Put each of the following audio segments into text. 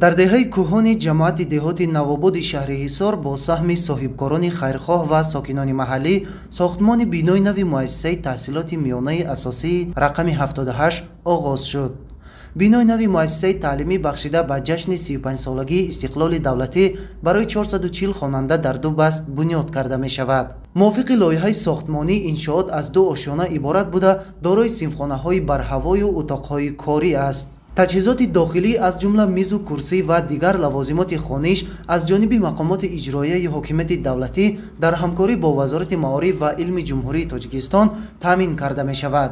Дар деҳаи Кӯҳони ҷамоати деҳоти Навободи шаҳри Ҳисор бо саҳми соҳибкорони хайрхоҳ ва сокинони маҳаллӣ сохтмони бинои нави муассисаи таҳсилоти миёнаи асосии рақами 78 оғоз шуд. Бинои нави муассисаи таълимӣ бахшида ба ҷашни 35-солагии истиқлоли давлатӣ барои 440 хонанда дар ду баст бунёд карда мешавад. Мувофиқи лоиҳаи сохтмонӣ иншоот аз ду ошёна иборат буда, дорои синфхонаҳои барҳавою утоқҳои корӣ аст. Таҷҳизоти дохилӣ аз ҷумла мизу курсӣ ва дигар лавозимоти хониш аз ҷониби мақомоти иҷроияи ҳокимияти давлатӣ дар ҳамкорӣ бо Вазорати маориф ва илми Ҷумҳурии Тоҷикистон таъмин карда мешавад.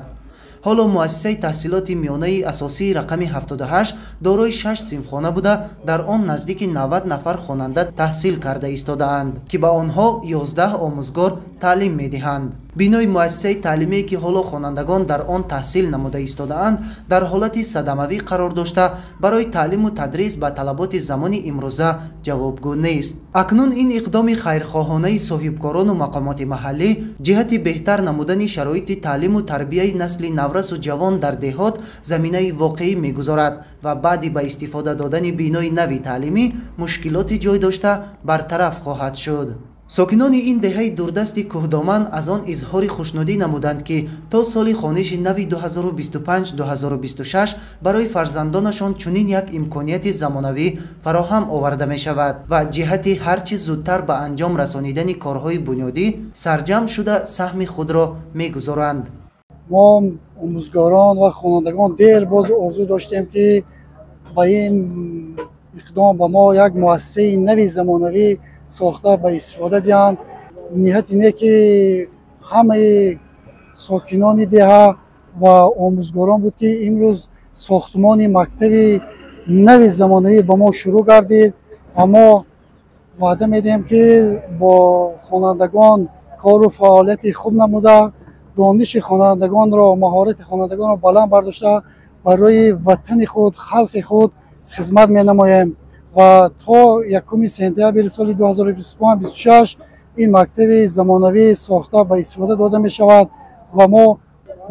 Ҳоло муассисаи таҳсилоти миёнаи асосии рақами 78 дорои 6 синфхона буда, дар он наздики 90 нафар хонанда таҳсил карда истодаанд, ки ба онҳо 11 омӯзгор таълим медиҳанд. Бинои муассисаи таълимие, ки ҳоло хонандагон дар он таҳсил намуда истодаанд, дар ҳолати садамавӣ қарор дошта, барои таълиму тадрис ба талаботи замони имрӯза ҷавобгӯ нест. Акнун ин иқдоми хайрхоҳонаи соҳибкорону мақомоти маҳаллӣ ҷиҳати беҳтар намудани шароити таълиму тарбияи насли наврасу ҷавон дар деҳот заминаи воқеӣ мегузорад ва баъди ба истифода додани бинои нави таълимӣ мушкилоти ҷой дошта бартараф хоҳад шуд. Сокинони ин деҳаи дурдасти кӯҳдоман аз он изҳори хушнудӣ намуданд, ки то соли хониши нави 2025-2026 барои фарзандонашон чунин як имконияти замонавӣ фароҳам оварда мешавад ва ҷиҳати ҳар чӣ зудтар ба анҷом расонидани корҳои бунёдӣ сарҷамъ шуда саҳми худро мегузоранд. Мо омӯзгорон ва хонандагон дер боз орзу доштем, ки ба ин иқдом ба мо як муассисаи нави замонавӣ сохта ба истифода диҳанд. Ниҳати не, ки ҳамаи сокинони деҳа ва омӯзгорон буд, ки имрӯз сохтмони мактаби нави замонавӣ ба мо шурӯъ гардид ва мо ваъда медиҳем, ки бо хонандагон кору фаъолияти хуб намуда, дониши хонандагонро, маҳорати хонандагонро баланд бардошта, барои ватани худ, халқи худ хизмат менамоем ва то 1 сентябри соли 2025-26 ин мактаби замонавӣ сохта ба истифода дода мешавад ва мо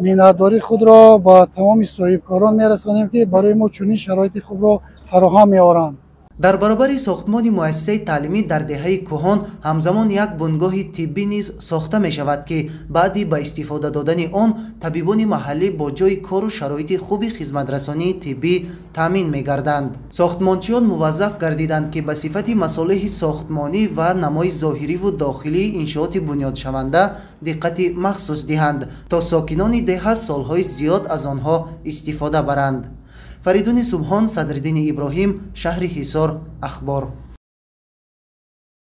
миннатдории худро ба тамоми соҳибкорон мерасонем, ки барои мо чунин шароити хубро фароҳам меоранд. Дар баробари сохтмони муассисаи таълимӣ дар деҳаи Кӯҳон ҳамзамон як бунгоҳи тиббӣ низ сохта мешавад, ки баъди ба истифода додани он табибони маҳаллӣ бо ҷойи кору шароити хуби хизматрасонии тиббӣ таъмин мегарданд. Сохтмончиён муваззаф гардиданд, ки ба сифати масолеҳи сохтмонӣ ва намои зоҳириву дохилии иншооти бунёдшаванда диққати махсус диҳанд, то сокинони деҳа солҳои зиёд аз онҳо истифода баранд. Фаридуни Субҳон, Садриддини Иброҳим, шаҳри Ҳисор, Ахбор.